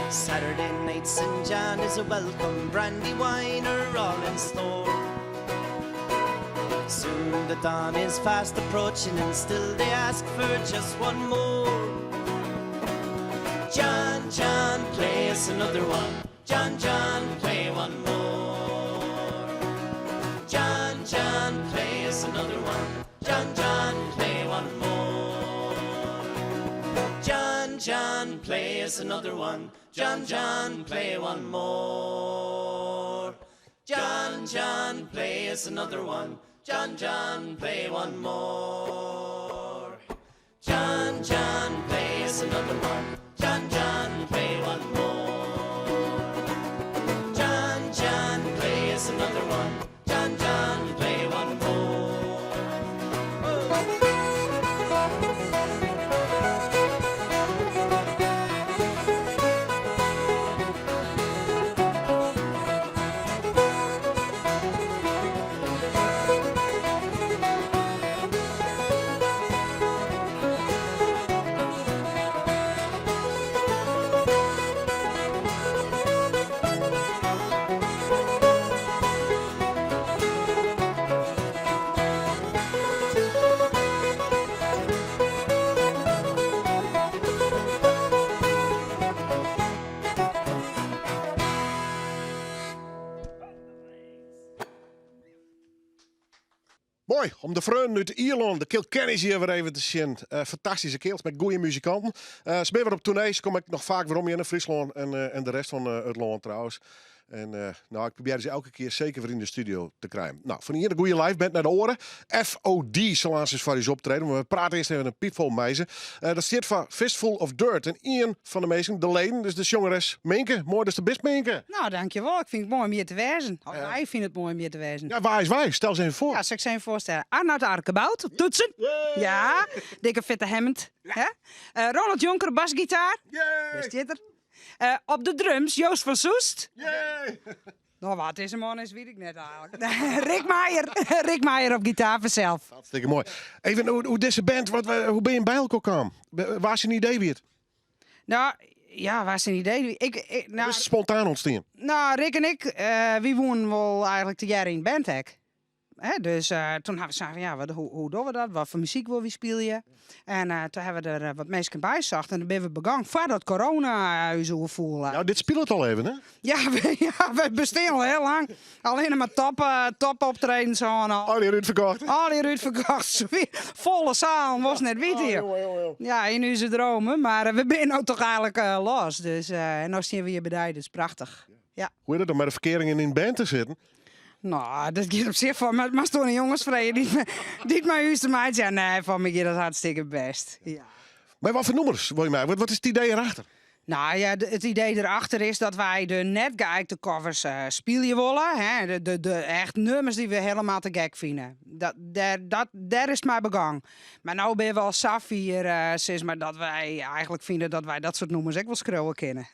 Saturday nights and John is a welcome, brandy wine are all in store. Soon the dawn is fast approaching and still they ask for just one more. John, John, play us another one. John, John, play one more. John, John, play us another one. John, John, play one more. John, John, play us another one. John, John, play one more. John, John, play us another one. John, John, play one more. John, John, play us another one. John, John, play one more. John, John, play us another one. John, John, play one more. Moai om de freonen út Ierlân, de Kilkennys hjir wer even te sjen. Eh, fantastyske kearels mei goede muzikanten. Uh, se binne wer op toernee, se komme ek noch faak werom hjir yn Fryslân en, eh, en de rest fan it lân trouwens. En nou, ik probearje se elke kear seker wer yn de studio te krijen. Nou, fan de iene goede live band nei de oare. FOD sil aanst foar ús optrede. Mar we prate earst even in piipfol mei se. Dat stiet foar Fistful of Dirt. En ien fan de minsken, de leden, dus de sjongeres Minke. Moai datst der bist, Minke. Nou, dankjewol. Ik fyn it moai om hjir te wêzen. Of wy fine it moai om hjir te wêzen. Ja, wa is wy? Stel se even foar. Ja, sil ik se even foarstelle. Arnoud Arkebout op toetsen. Ja, dikke fitte Hammond. Hè? Ronald Jonker, basgitaar. Dêr stiet er. Op de drums Joost van Soest. Nou, wat dizze man is, wit ik net eigenlik. Rick Meijer. Rick Meijer op gitaar fansels. Hartstikke moai. Even oer dizze band, wat, hoe binne jim by elkoar kaam? Wa syn idee wie it? Nou, ja, wa syn idee? Ik, nou, Is it spontaan ûntstien? Nou, Rick en ik, wy woenen wol eigenlik tegearre yn band ek. Hè, dus toen hawwe we sein fan ja, wat, hoe, hoe dogge we dat? Wat foar muzyk wolle wy spylje? En toen hawwe we der wat minsken by socht en dan binne we begûn foardat corona ús oerfoel. Nou, dit spilet al even, hè? Ja, ja, we bestean al hiel lang. Allinne mar top, top optredens hân al. Allegear útferkocht. Allegear útferkocht. Folle salen, wolst net witte. Oh, jonge, jonge, jonge. Ja, yn ús dromen. Mar we binne no toch eigenlik los. Dus, en no stean we hjir by dy, dus prachtich. Ja. Hoe is it om mei de ferkearingen yn in band te sitten? Nou, dat giet op sich foar my. Moatst oan de jonges freegje dy't mei ús te meitsjen. Ja, nee, foar my giet dat hartstikke bêst. Ja. Mar wat foar nûmers wolle jim mei? Wat is it idee erachter? Nou ja, it idee erachter is dat wy de net geijkte covers spylje wolle. Hè? De echt nummers dy't we hielendal te gek fine. Dat, dêr, dat, dêr is it mei begûn. Mar no binne we al safier, sis mar, dat wy eigenlik fine dat wy dat soart nûmers ek wol skriuwe kinne.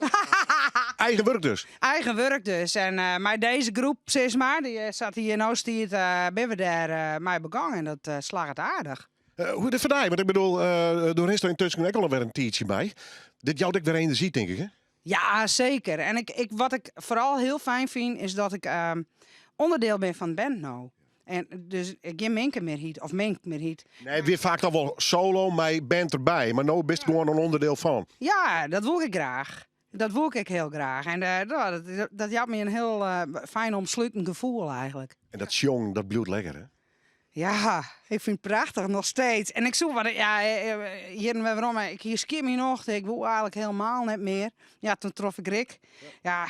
Eigen wurk dus? Eigen wurk dus. En mei dizze groep, sis mar, dy't sa't hjir no stiet, binne we dêr mei begûn en dat slagget aardich. Hoe is dit foar dy? Want ik bedoel, do rinst der yntusken ek al wer in tiidsje by. Dit jout ek wer enerzjy, tink ik, hè? Ja, seker. En wat ik foaral hiel fijn fyn, is dat ik ûnderdiel bin fan de band no. En dus gjin minke mear hyt of mink mear hyt. Nee, wie faak al wol solo mei band derby, mar no bist gewoan in ûnderdiel fan. Ja, dat woe ik graach. Dat woe ik ek hiel graach. En dat jout my in hiel fijn omslutend gefoel eigentlik. En dat sjongen, dat bliuwt lekker, hè? Ja, ik fyn it prachtich, noch steeds. En ik soe wat, ja, jierren wer werom, ik hie skjin myn nocht, ik woe eigentlik hielemaal net mear. Ja, toen trof ik Rick. Ja,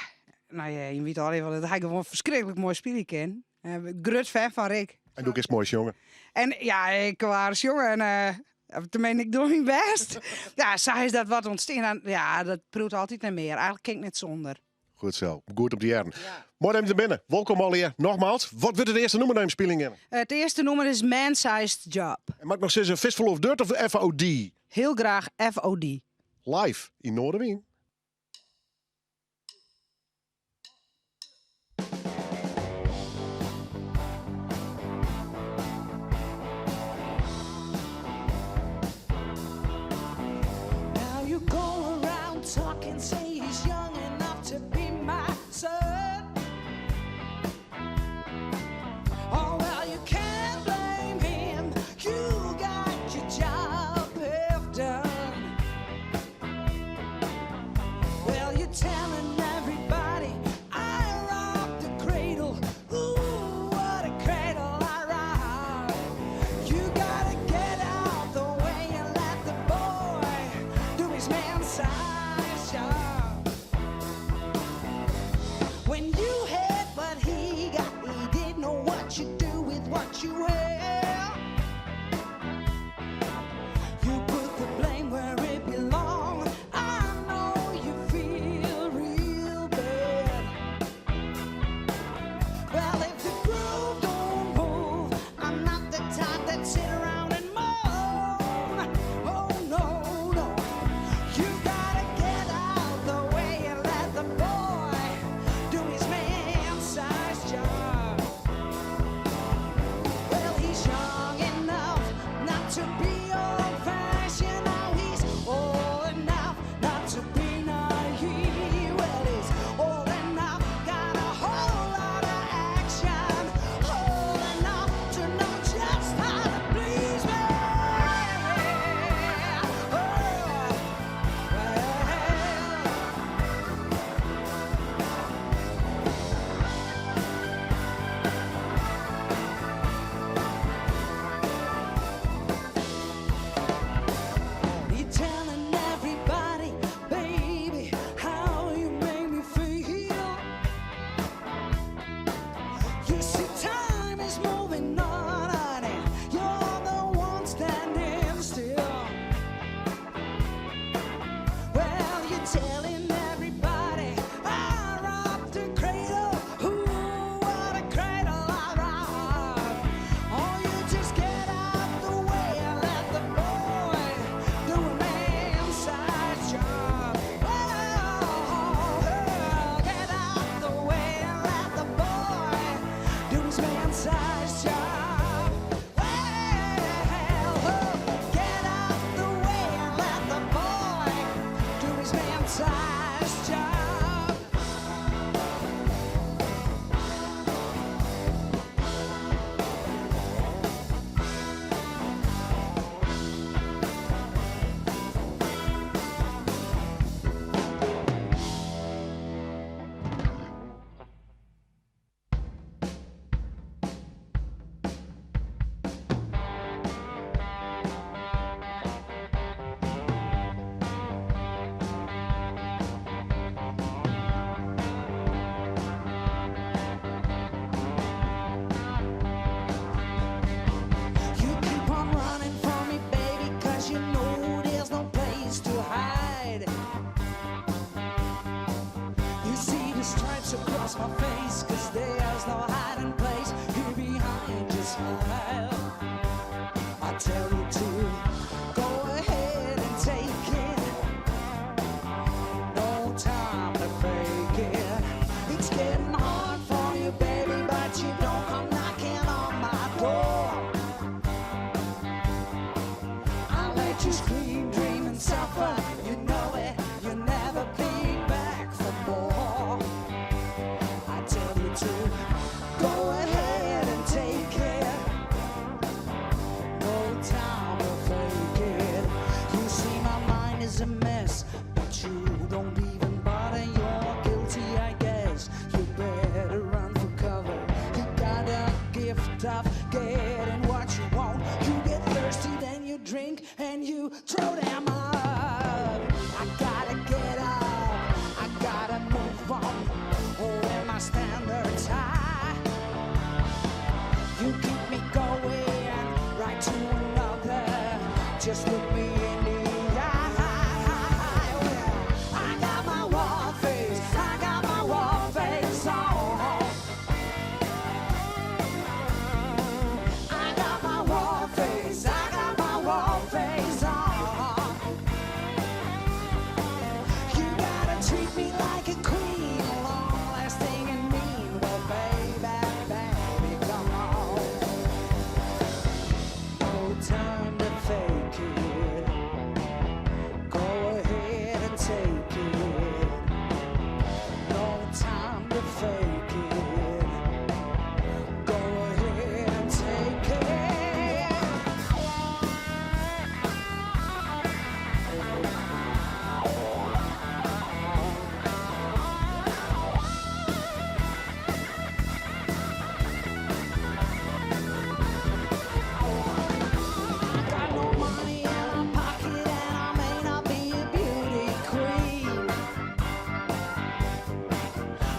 nou ja, je wit al even dat hy gewoan ferskriklik moai spylje kin. Grut fan fan Rick. En doe kinst moai sjonge. En ja, ik waar sjonge en tenminste, ik doe myn bêst. Ja, sa is dat wat ûntstien. Ja, dat priuwt altyd net mear. Eigentlik kin ik net sûnder. Goed zo. Goed om te hearren. Moai om te binnen. Wolkom allegear. Nogmaals, wat wurdt it earste nûmer dat jim spyljen geane? It earste nûmer is Man Sized Job. En moat ik noch sizze Fistful of Dirt of FOD? Hiel graach FOD. Live yn Noardewyn. Now you go around talking, say he's young enough to be my son. Oh well, you can't blame him. You got your job half done. Well, you're telling everybody I rocked the cradle. Ooh, what a cradle I rocked. You gotta get out the way and let the boy do his man-sized job. When you had what he got, he didn't know what you do with what you have. You put the blame where it belongs. I know you feel real bad. Well, if the groove don't move, I'm not the type that sit around and moan. Oh no, no. You gotta get out the way and let the boy do his man-sized job. Well, he's young enough not to be old-fashioned. Now he's old enough not to be naive. Well, he's old enough, got a whole lot of action. Old enough to know just how to please me. Oh, well. You're telling everybody, baby, how you make me feel. You see, time is moving on, honey. You're the one standing still. Well, you're telling everybody I rocked the cradle. Ooh, what a cradle I rocked. Oh, you just get out the way and let the boy do a man-sized job. Oh, get out the way and let the boy do his man-sized job. Well, oh, get out the way and let the boy do his man-sized job. You keep on running from me, baby, 'cause you know there's no place to hide. You see the stripes across my face, 'cause there's no hiding place here behind your smile. I tell you to go ahead and take it. No time to fake it. It's getting hard for you, baby, but you don't come knocking on my door. I'll let you scream, dream, and suffer. You know it, you'll never be back for more. I tell you to go ahead and take it. throw them up. I gotta get up, I gotta move on. Oh, my standards high. You keep me going right to another. Just look me in the eye. Well, I got my war face, I got my war face on. I got my war face, I got my war face on. You gotta treat me like a queen, long lasting and mean. Well, baby, baby, come on. No time to fake it. Go ahead and take it. No time to fake it. Go ahead and take it. I got no money in my pocket and I may not be a beauty queen.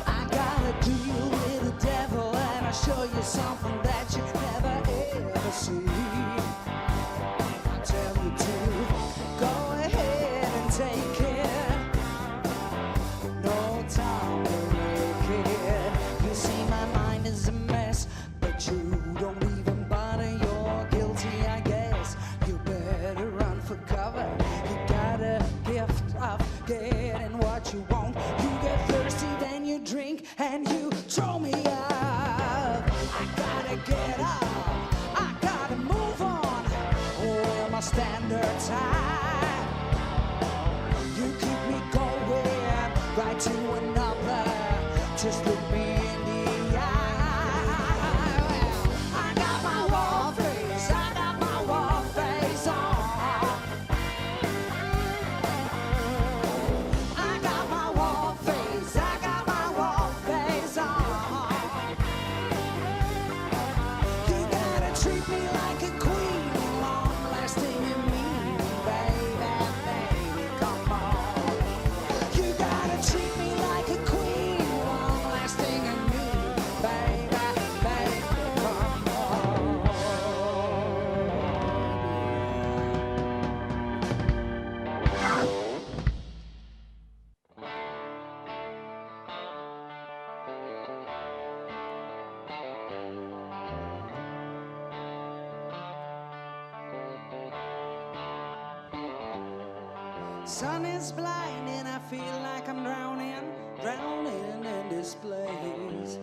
I got a deal with the devil and I'll show you something that you never ever seen. I tell you to go ahead and take it. No time to make it. You see, my mind is a mess, but you don't even bother. You're guilty, I guess. You better run for cover. You got a gift of getting what you want. You get thirsty, then you drink, and you throw me up. I gotta get up. I gotta move on. Oh, my standards high. You keep me going right to another. Just look me in the eye. Well, I got my war face. I got my war face on. I got my war face. I got my war face on. You gotta treat me like a queen, long lasting and mean, baby, baby, come on. You gotta treat me like a queen, long lasting and mean, baby, baby, come on. Sun is blinding, I feel like I'm drowning, drowning in this place.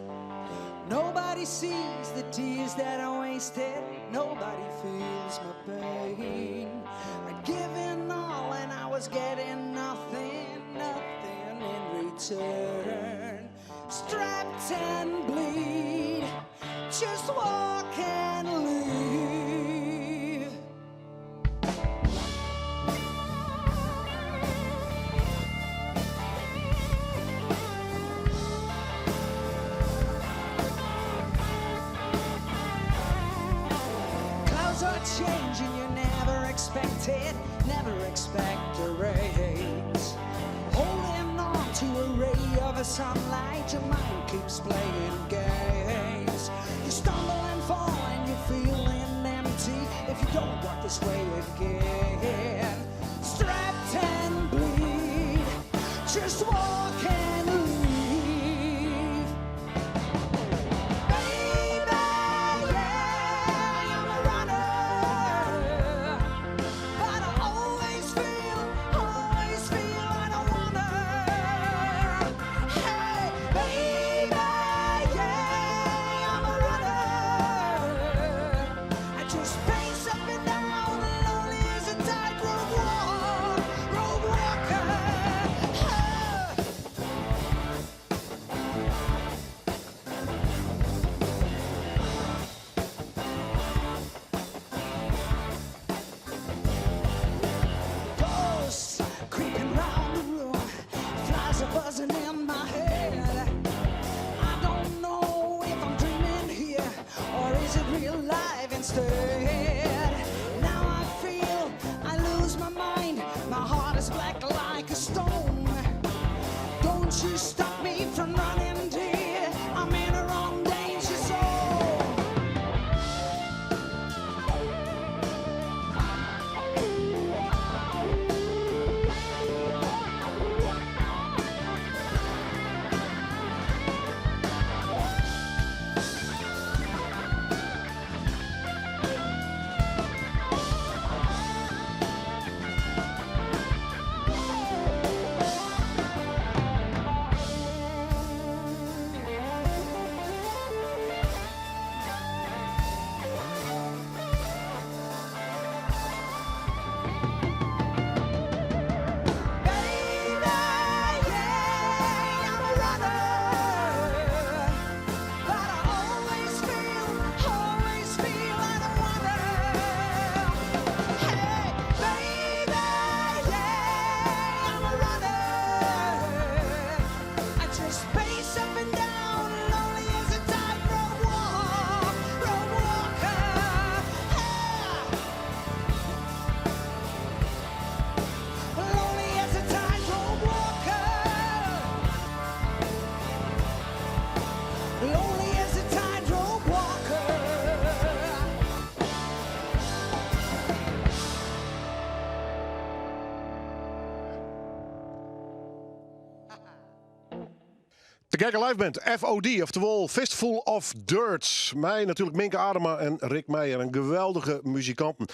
Nobody sees the tears that I wasted, nobody feels my pain. I'd given all and I was getting nothing, nothing in return. Strapped and bleed, just walk and leave. Clouds are changing, you never expect it, never expect a race. Holding on to a ray of a sunlight, your mind keeps playing games. You stumble and fall and you're feeling empty if you don't walk this way again. Strapped and bleed, just walk and leave. Baby, yeah, I'm a runner, but I always feel I don't wanna. Hey, baby, yeah, I'm a runner. I just pace up and down, lonely as a tightrope walk, road walker. Hey. gekke liveband FOD, oftewol Fistful of Dirt. Mei natuerlik Minke Adema en Rick Meijer, in geweldige muzikanten.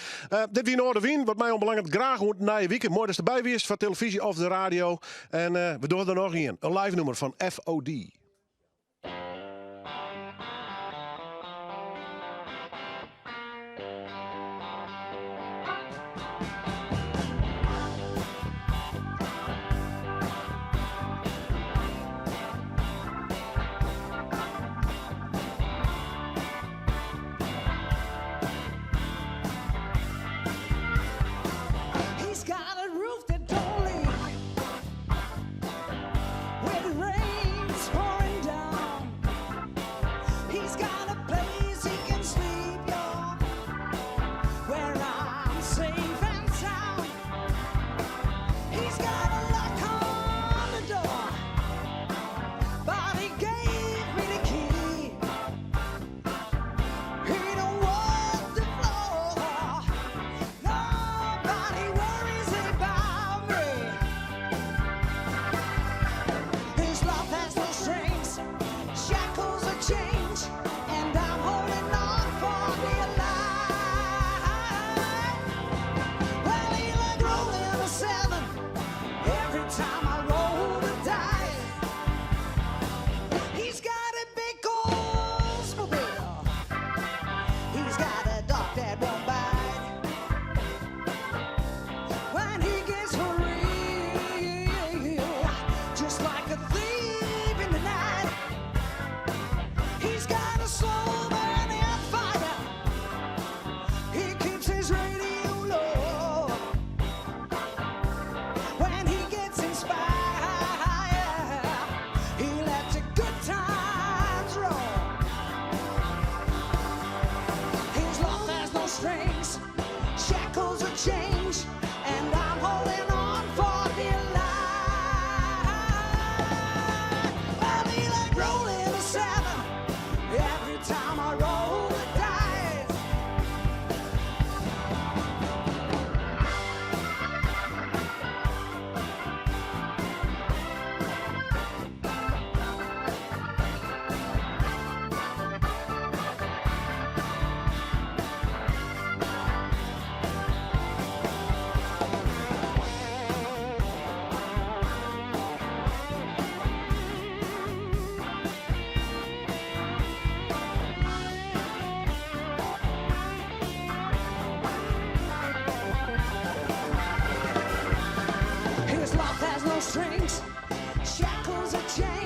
Dit wie Noardewyn, wat my oanbelanget graach oant nije wike. Moai datst derby wiest foar televyzje of de radio. En we dogge der noch ien, in live nûmer fan FOD. He's got a roof that don't leak when the rain's pouring down. He's got a place he can sleep, y'all, where I'm safe and sound. He's got a lock on the door, but he gave me the key. He don't want the floor. Nobody worries about me. His love has no strings, shackles or chains, and I'm holding on for dear life. Well, he like rolling a seven every time I roll the dice. He's got a big Oldsmobile. He's got a dog that won't bite. When he gets real, just like a thief in the night. He's got a slow burning fire. He keeps his radio low. When he gets inspired, he lets the good times roll. His love has no strings, shackles or chains, and I'm holding on for dear life. Well, he like rolling a seven every time I roll the dice. His love has no strings, shackles or chains.